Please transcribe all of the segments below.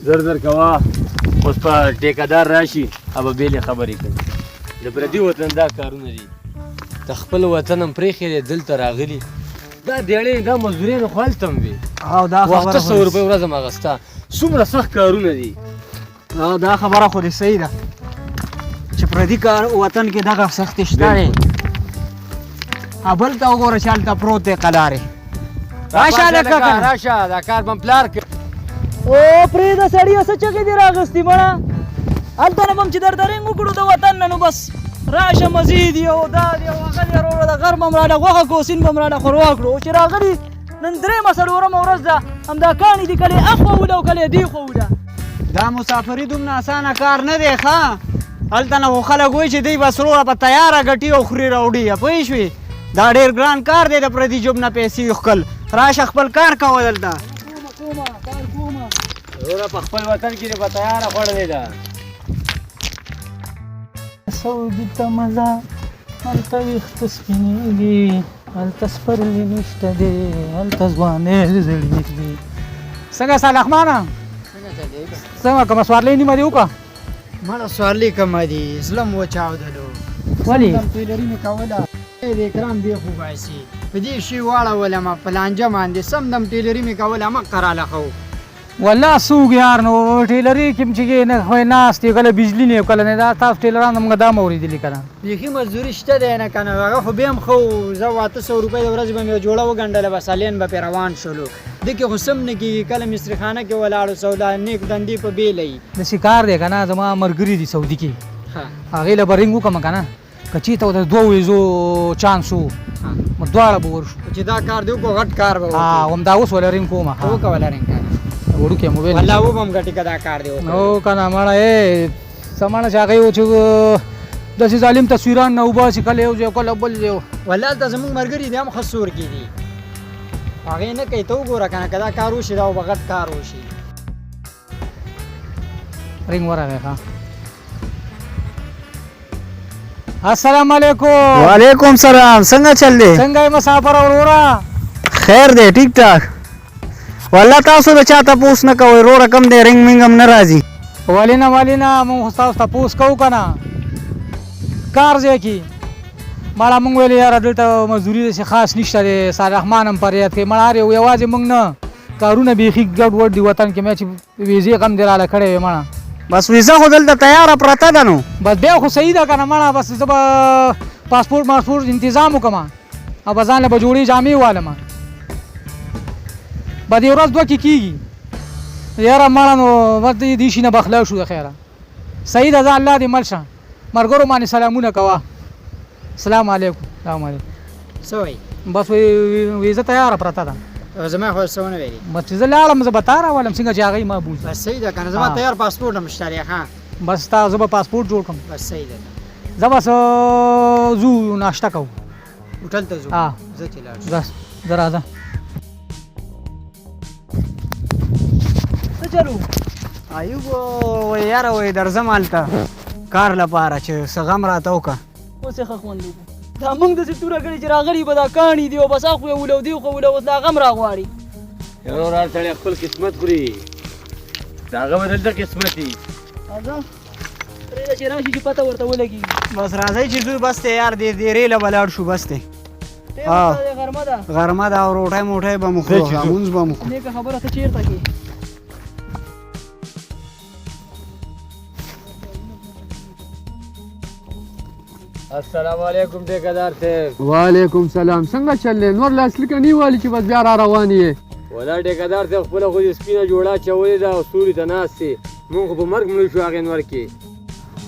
زر زر کوه، اوس په ټیکهدار راشي او به بېلې خبرې کوي. د پردي وطن دا کارونه دي، د خپل وطن هم پرېښی دی، دلته راغلي. دا دیړې دا مزدورې نو خو هلته هم وي. او دا خبره وخته 100 روپۍ ورځ هم اخیسته. څومره سخت کارونه دي. دا خبره خو دې صحیح ده چې پردي کار وطن کې دغه سختې شته دی. بل ته وګوره چې هلته پروت دی قلارې. راشه هلکه که نه. راشه، دا کار به پلار کوي. او پرېږده سړیه، څه چغې دې راغستي مړه؟ هلته نه به هم چې درته رنګ وکړو د وطن نه، نو بس راشه مزې دي او دا دي او هغه دي. وروره د غر به هم راله غوښه کړو، سیند به هم راله ښوروا کړو. چې راغلي نن درېیمه څلورمه ورځ ده، همدا کاڼي دي، کله یې اخوا وله او کله یې دېخوا وله. دا مسافري دومره اسانه کار نه دی. ښه هلته نه خو خلک وایي چې دوی بس وروره په تیاره ګټي او خوري راوړي، پوه شوې؟ دا ډېر ګران کار دی د پردي جوب نه پیسې وښکل. راشه خپل کار کوه دلته. وروره په خپل وطن کې دې په تیاره خوړلې ده. سعودي ته مه ځه، هلته ویښته سپینېږي، هلته سپرلي نشته دی، هلته ځوانۍ زړېږي. څنګه صالحمانه، څنګه کومه سوارلۍ نیمه دې وکړه؟ مړه سوارلي کمه دي، زړه مو وچاودلو. ولې؟ ټیلري مې کوله، د اکرام بېخ وباسي په دې شي واړولم په لانجه باندې، سم دم ټیلري مې کوله مکه راله ښه و. والله څوک یار نو ټیلري کې چې نه خو ناست یې، کله بجلي نه کله نه. دا تاسو ټیلران موږ دا مو اورېدلي که نه؟ بیخي مزدوري شته دی نه که نه، هغه خو بیا هم ښه و. زه 800 روپۍ د ورځې به مې یوه جوړه وګنډله، بس الین به پرې روان شولو. ده کې خو سم نه کېږي، کله مستري خانه کې ولاړو سودا نیک دندې په بېله یي. داسې کار دی که نه، زما ملګري دي سعودي کې، هغې له به رینګ وکړم که نه، که چېرته ورته دوه ویزو چانس و نو دواړه به ورشو. چې دا کار دې وکړو غټ کار به وکړو. همدا اوس وله رینګ کوم. وکړه وله رینګ کار وړوکی موبایل والله وبه هم ګټي که دا کار دې وکړو. نو که نه مړه ای څه مړه چې هغه یو چې داسې ظالم تصویران نه وباسي، کله یو ځای کله بل ځای. والله هلته زموږ ملګري دي هم ښه سور کې دي، هغې نه کوي. ته وګوره که نه، که دا کار وشي دا به غټ کار وشي. رینګ ورغی. ښه السلام علیکم. وعلیکم سلام، څنګه چل دی؟ څنګه یې مسافر وروره؟ خیر دی، ټیک ټاک. والله تاسو د چا تپوس نه کوئ وروره، کوم دی رنګ منګ هم نه راځي. ولې نه، ولې نه، موږ خو ستاسو تپوس کوو که نه. کار ځای کې مړه موږ ویلې یاره دلته مزدوري داسې خاص نشته دی، صالحمان هم فریاد کوي. مړه هر یو یوازې موږ نه، کارونه بیخي ګډ وډ دي وطن کې. مې چې ویزې غم دې راله کړی وي مړه. بس ویزه خو دلته تیاره پرته ده نو. بس بیا خو صحیح ده که نه مړه. بس زه به پاسپورټ ماسپورټ انتظام وکړم او به ځان له به جوړې جامې والم، به دې ورځ دوه کې کېږي یاره مړه. نو بس دې شي نه به خلاص شو د خیره. صحیح ده، ځه الله دې مل شه، ملګرو باندې سلامونه کوه. سلام علیکم. سلام علیکم. څه وایي؟ بس ویزه تیاره پرته ده. زما خو څه ونه ویلي. بس چې زه لاړم زه به تا راولم، څنګه چې هغوی ما بوځي. بس صحیح ده که نه، زما تیار پاسپورټ هم شته دی. ښه بس تا زه به پاسپورټ جوړ کړم. بس صحیح ده، زه بس ځو ناشته کوو، هوټل ته ځو. زه چې لاړ شم. بس زه راځه. څه چلو؟ ایوب وایي یاره وایي درځم هلته کار لپاره چې څه غم راته وکړه. اوس یې ښه خوند وکړو. دا موږ داسې توره کړې چې راغلي به دا کاڼي دي او بس اخو یې وله او دې خو وله، اوس لا غم راغواړي. وروره هر سړی خپل قسمت خوري، د هغه به دلته قسمت وي. راځه پرېږده چې راشي چې پته ورته ولګېږي. بس راځئ چې ځو، بس دی یار دې دیرې له به لاړ شو. بس دی غرمه ده، غرمه ده او روټۍ موټۍ به مو خورو، لمونځ به مو کړو. نېکه خبره ته چېرته کې؟ السلام علیکم ټیکهدار صاحب. وعلیکم سلام، څنګه چل دی؟ نور لاسلیکه نه والي چې بس بیا را روان یې. ولا ټیکهدار صاحب خپله خو دې سپینه جوړه اچولې ده او سوري ته ناست یې، موږ خو په مرګ مړه شو هغې نور کې.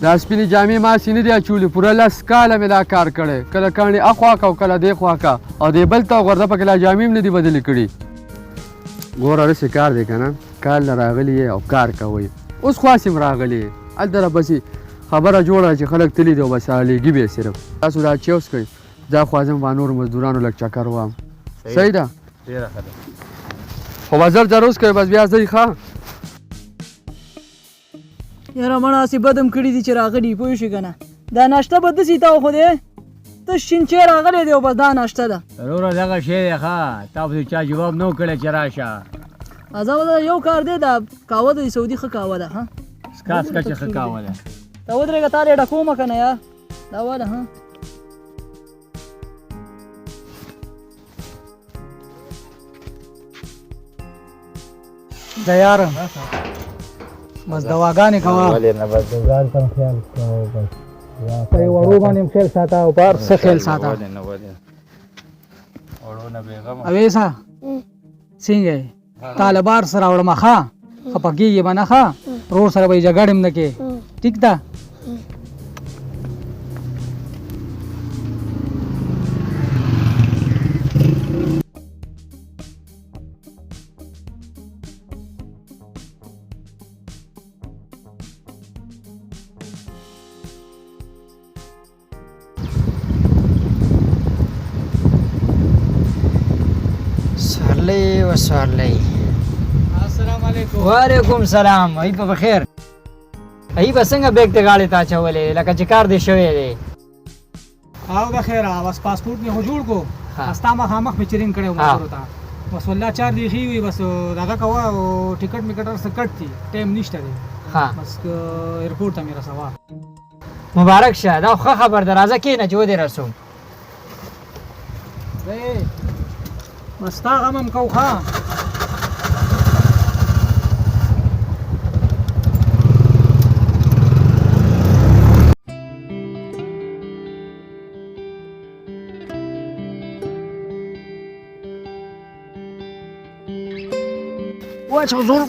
دا سپینې جامې ما هسې نه دي اچولي، پوره 10 کاله مې دا کار کړی، کله کاڼي اخوا که او کله دې خوا که، او دې بل ته غورځه پکې لا جامې هم نه دي بدلې کړي. ګوره داسې کار دی که نه، کار له راغلي یې او کار کوئ، اوس خو هسې هم راغلي یې، هلته راپسې خبره جوړه چې خلک تللي دي او بس رالیږي به یې صرف. تاسو دا چای وڅښئ، دا خو ځم با نورو مزدورانو لږ چکر وهم. صحیح ده؟ ډېره ښه ده. خو بس زر زر وڅښئ، بس بیا ځئ. ښه یاره مړه هسې بد هم کړي دي چې راغلي، پوه شوې که نه؟ دا ناشته به داسې تا خو دی تش شین چای راغلی دی او بس دا ناشته ده. وروره دغه شی دی. ښه تا پسې چا جواب نه و کړی چې راشه. ازا ولا یو کار دی، دا قهوه د سعودي ښه قهوه ده. ها سکا سکا چې ښه قهوه ده. ته ودرېږه، تا لې ډکومه که نه یار، دا واله. ها د یار بس دواګانې کوه. ولې نه، بس ځان ته خیال کوه بس. په وړو باندې هم خیال ساته او په هر څه خیال ساته. ولې نه، ولې وړو نه بېغمه. اویسا څنګه یې؟ تا له بار سره راوړم. ښه خفه کېږي به نه، ښه ورور سره به یې جګړې هم نه کې، ټیک ده؟ سورلۍ و سورلۍ. السلام علیکم. وعلیکم سلام. ای په بخیر. ای به څنګه بیگ ته غاړې ته اچولې، لکه چې کار دې شوی دی؟ او د خیره، بس پاسپورت مې خو جوړ کو. ستا مخامخ مې چرینګ کړی و ملګرو ته. بس والله چار دی ښي وي، بس دغه کوه او ټیکټ مې کټر څه کټ دي، ټایم نشته دی. بس ایرپورټ ته مې رسوه. مبارک شه، دا خو ښه خبر ده. راځه کښېنه چې ودې رسوم. بس ستا غم هم کوو. ښه واچو زور.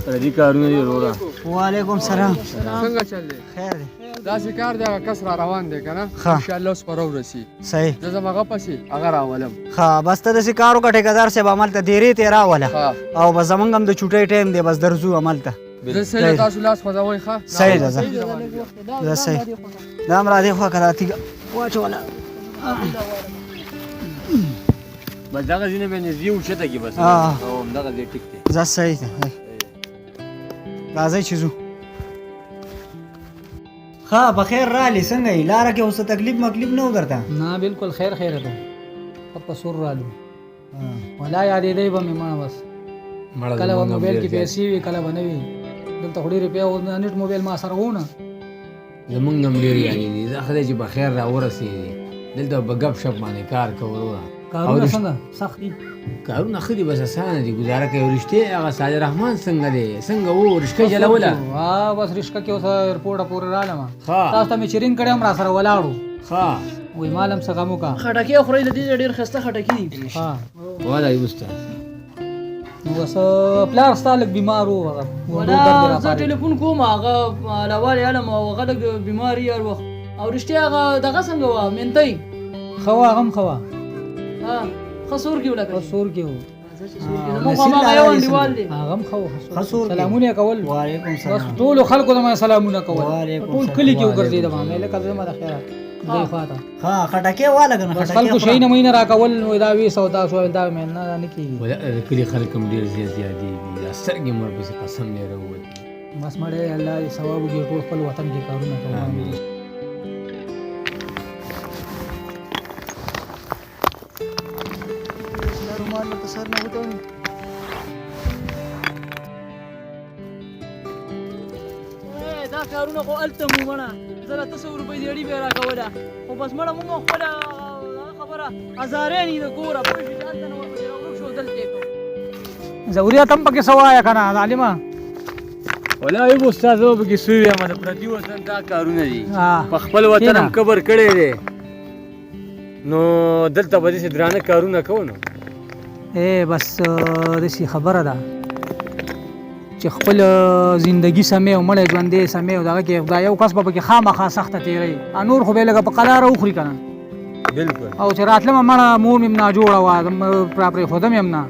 پردي کارونه دي وروره. وعلیکم سلام. څنګه چل دی؟ خیر دی. داسې کار دی، هغه کس را روان دی که نه، ښه. انشاءالله اوس به راورسي. صحیح. زه ځم هغه پسې هغه راولم. ښه، بس ته داسې کار وکړه ټیکهدار صاحب، هملته دیرې ته یې راوله. ښه. او بس زمونږ هم د چوټۍ ټایم دی، بس درځو هملته. زه صحیح ده، تاسو لاس خوځوئ. ښه صحیح ده. ځه ځه، صحیح. دا هم را دې خوا که، دا تیږه واچوله. بس دغه ځینې مې نږدې اوچته کې بس او همدغه ځای ټیک دی. ځه صحیح ده، راځئ چې ځو. ښه په خیر رالې. څنګه یې لاره کې اوس څه تکلیف مکلیف نه و درته؟ نه بالکل، خیر خیر ده، ښه په سور رالو. ولا یادېدی به مې مړه بس. مړه کله به زمونږ هم موبایل ډېر کې زیات. پیسې وي، کله به نه وي. دلته خو ډېرې پیا نېټ موبایل ما سره و نه. زمونږ هم ډېر یادېږي. دا ښه دی چې په خیر را ورسېدې، دلته په ګپ شپ باندې کار کوو وروره. کارونه څنګه، سخت دي؟ کارونه ښه دي، بس اسانه دي، ګزاره کوي. رښتیا هغه صالح رحمان څنګه دی، څنګه و رشکه چلوله؟ ها بس رشکه کې اوس ایرپورټ پورې رالم. ښه. تاسو ته مې چې رینګ کړی هم را سره ولاړو. ښه. وایي مال هم څه غم وکړه. خټکې خورئ، له دې ځایه ډېر ښایسته خټکي دي. ښه. والا یې استاد. نو بس پلار ستا لږ بیمار و، هغه ولا درد زه راپارېد. ټلیفون کوم، هغه علاوه علم او هغه لږ بیمار یې هر وخت. او رښتیا هغه دغه څنګه وه منتۍ؟ ښه وه، هغه هم ښه وه. ها ښه سور کې ولګه. ښه سور کې و. زموږ خو هماغه یو انډیوال دی. هغه هم ښه و، ښه سور کې. سلامونه یې کول. وعلیکم بس سلام. ټولو خلکو ته ما سلامونه کول. وعلیکم ټول سلام. کلي کې وګرځېدم، مې لکه زما د خیره دی خواته. ښه خټکې واله که نه؟ بس خټکې خلکو خوره. شیونه مینه راکول، نو دا وی سودا شو، دا مې نه، دا نه کېږي. ولا د کلي خلک هم ډېر زیات یادېږي، دا سترګې مې ورپسې قسم دی راووتې. بس مړی الله دې ثواب وکړي، ټول خپل وطن کې کارونه کوي. آمین. رومال ورته سر نه وتړو. دا کارونه خو هلته مو مړه زه راته څو روپۍ دیړي به یې راکوله، خو بس مړه موږ خپله هغه خبره هزارین یې د کوره پوه شو چې هلته نه ورپسې راورک شو، دلته یې کوو. ضرورت هم پکې څه وایه که نه ظالمه؟ ولا ایب استاد، زه به پکې څه ووایم، د پردي وطن دا کارونه دي. په خپل وطن هم کښېنه. کبر کړی دی، نو دلته به داسې درانه کارونه کوو نو. ای بس داسې خبره ده چې خپل زندگی سمې او مړی ژوندی سمې او دغه کې دا یو کس به پکې خامخا سخته تېروي، نور خو به یې لږه په قلاره وخوري که نه. بالکل. او چې راتلم مړه مور مې هم ناجوړه وه، را پرېښودم یې هم نه.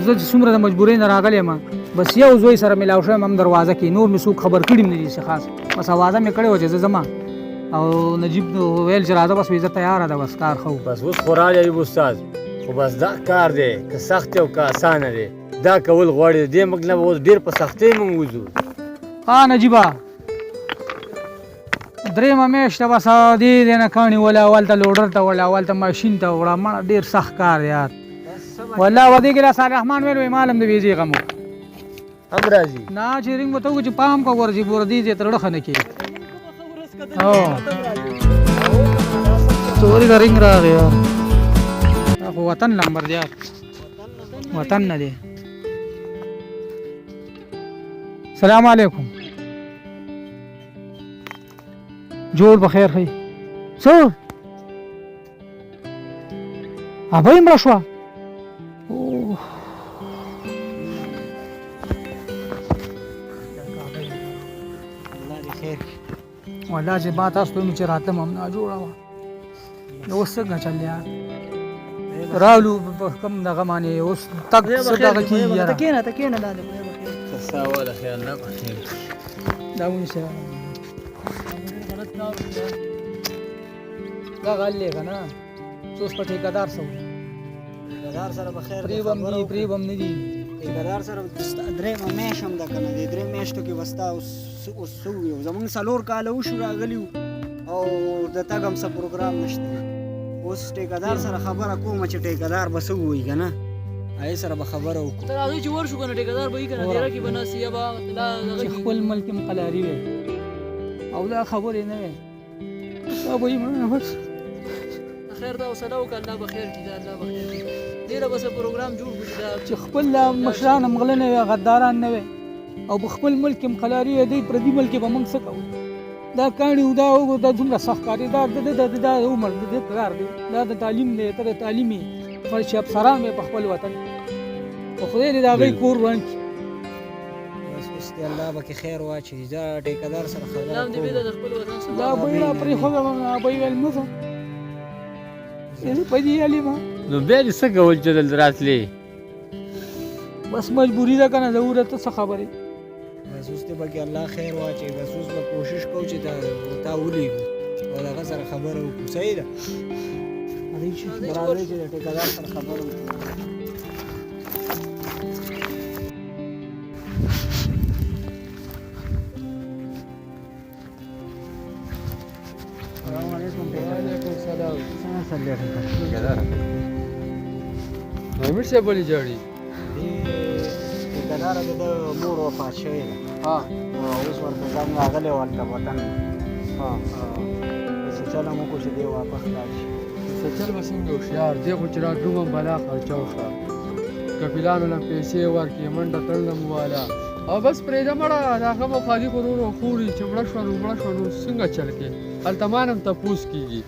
زه چې څومره د مجبورۍ نه راغلی یم، بس یو زوی سره ملاو شوی یم هم دروازه کې، نور مې څوک خبر کړي هم نه دي څه خاص. بس اوازه مې کړې وه چې زه ځم، او نجیب ویل چې راځه، بس ویزه تیاره ده، بس کار ښه و. بس اوس خو راغلی ایوب استاد، خو بس دا کار دی که سخت دی او که اسانه دی، دا کول غواړي. دې موږ نه به اوس ډېر په سختۍ موږ وځو. ها نجیبه، درېیمه میاشت ده، بس دې ځای نه کاڼي وله، هلته لوډر ته وړه، هلته ماشین ته وړه، مړه ډېر سخت کار دی یار. والله ودې کې لا صالح رحمان ویل وایي مال هم د ویزې غم و. هم راځي. نه چې رینګ به ته وکړو چې پام کوه ګوره چې ګوره دې ځای تر ړخه نه کېږي. او څورې د رینګ راغی یار، دا خو وطن لمبر دی یار، وطن نه دی. سلام علیکم، جوړ بخیر. خی څه ابۍ مړه شوه؟ الله دې خیر کړي. والله چې ما تاسو ته چې راتلم هم ناجوړه وه. نو اوس څنګه چل یار، راولو په کوم دغه باندې اوس تک څه دغه کېږي یاره. ته کښېنه، ته کښېنه لاندې. خدای به خیر کړي. څه واله خیال نه په خیر. دا ونیسه. غلط کار وکړ. دا غل دی که نه څه اوس په ټیکهدار څه وکړو؟ ټیکهدار سره به خیر دی. پرې به هم دي، پرې به هم نه دي. ټیکهدار سره درېیمه میاشت هم ده که نه، دې درې میاشتو کې به ستا اوس اوس څه ووایو، زمونږ 4 کاله وشو راغلي وو او د تګ هم څه پروګرام نشته. اوس ټیکهدار سره خبره کومه چې ټیکهدار به څه ووایي که نه، هغې سره به خبره وکړو. تر هغې چې ورشو که نه ټیکهدار به وي که نه، دیره کې به ناست یا به لا دغه چې خپل ملک هم قلاري وي او دا خبرې نه وي، دا به یې مړه بس. خیر دا حوصله وکړه، الله به خیر کړي، دا الله به خیر کړي. ډېره به څه پروګرام جوړ کړو چې دا چې خپل مشران هم غله نه وي، غداران نه وي او په خپل ملک کې هم قلاري وي، دی پردي ملک کې به موږ څه کوو؟ دا کاڼي او دا وګوره، دا څومره سخت کار دی. دا د د د دا عمر د دې کار دی، دا د تعلیم دی، ته د تعلیم یې پر چې افسران وي په خپل وطن، او خدای دې د هغوی کور وران کړي. بس اوس دې الله به کې خیر واچوي. زه ټیکهدار سره خبره الله دې کوم. بېله د خپل وطن څخه. دا به یې را پرېښودم، به یې ویل مه ځه په دې علمه. نو بیا دې څه کول چې دلته راتلې؟ بس مجبوري ده که نه، ضرورت ته څه خبرې. بس اوس دې پکې الله خیر واچوي. بس اوس به کوشش کوو چې تا ولیږو او د هغه سره خبره وکړو. صحیح ده، راځئ چې د ټیکهدار سره خبره وکړو. السلام علیکم. وعلیکم السلام. څنګه چل دی ټیکهدار؟ امیر صاحب ولې ژاړي؟ ټیکهدار د ده مور وفات شوې ده. ها. اوس ورته زنګ راغلی و هلته وطن. څه چل هم وکړو چې دی واپس لاړ شي. څه چل به څنګه وشي یار، دی خو چې راتلو هم بلا خرچه وشوه، کفیلانو له پیسې ورکړې، منډه تړله مو والا او بس پرېږده مړه. دا غم او ښادي خو ورو خوري، چې مړه شوه نو مړه شوه، نو څنګه چل کې هلته ما نه هم تپوس کېږي.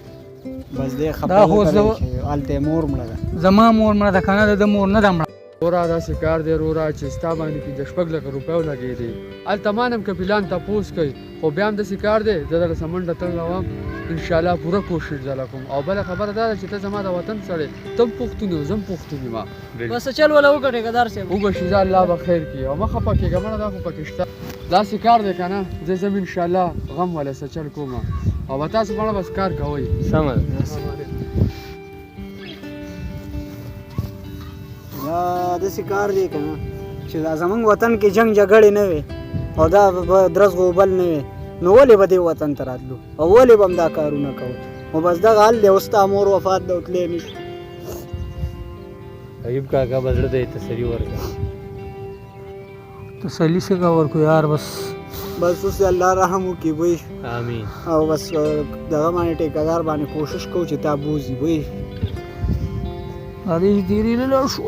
بس دی خپه دا خو نه کړی چې هلته یې مور مړه ده. زما مور مړه ده که نه، د ده مور نه ده مړه. وروره داسې کار دی وروره چې ستا باندې 5 6 لکه روپۍ ولګېدې، هلته ما نه هم کفیلان تپوس کوي، خو بیا هم داسې کار دی، زه درله څه منډه تړله وم، انشاءالله پوره کوشش درله کوم. او بله خبره دا ده چې ته زما د وطن سړی، ته هم پښتون یې او زه هم پښتون یم. بس چل ولا وکړه ټیکهدار صاحب. وبه شي، ځه الله به خیر کړي او مه خفه کېږه مړه، دا خو پکې شته. داسې کار دی که نه، زه ځم انشاءالله غم وله څه چل کوم او به تاسو مړه بس کار کوئ. سمه ده. دا داسې کار دی که نه چې دا زمونږ وطن کې جنګ جګړې نه وي او دا به درز غوبل نه وي، نو ولې به دې وطن ته راتلو او ولې به هم دا کارونه کوو؟ نو بس دغه حل دی. اوس ستا مور وفات ده او تللی نه شو. ایوب کاکا به زړه ته یې تسلي ورکړه. تسلي څنګه ورکړو یار؟ بس بس اوس دې الله رحم وکړي، پوه شو؟ آمین. او بس دغه باندې ټیکهدار باندې کوشش کوو چې تا بوځي، پوه شو؟ هغې تېرې نه لاړ شو.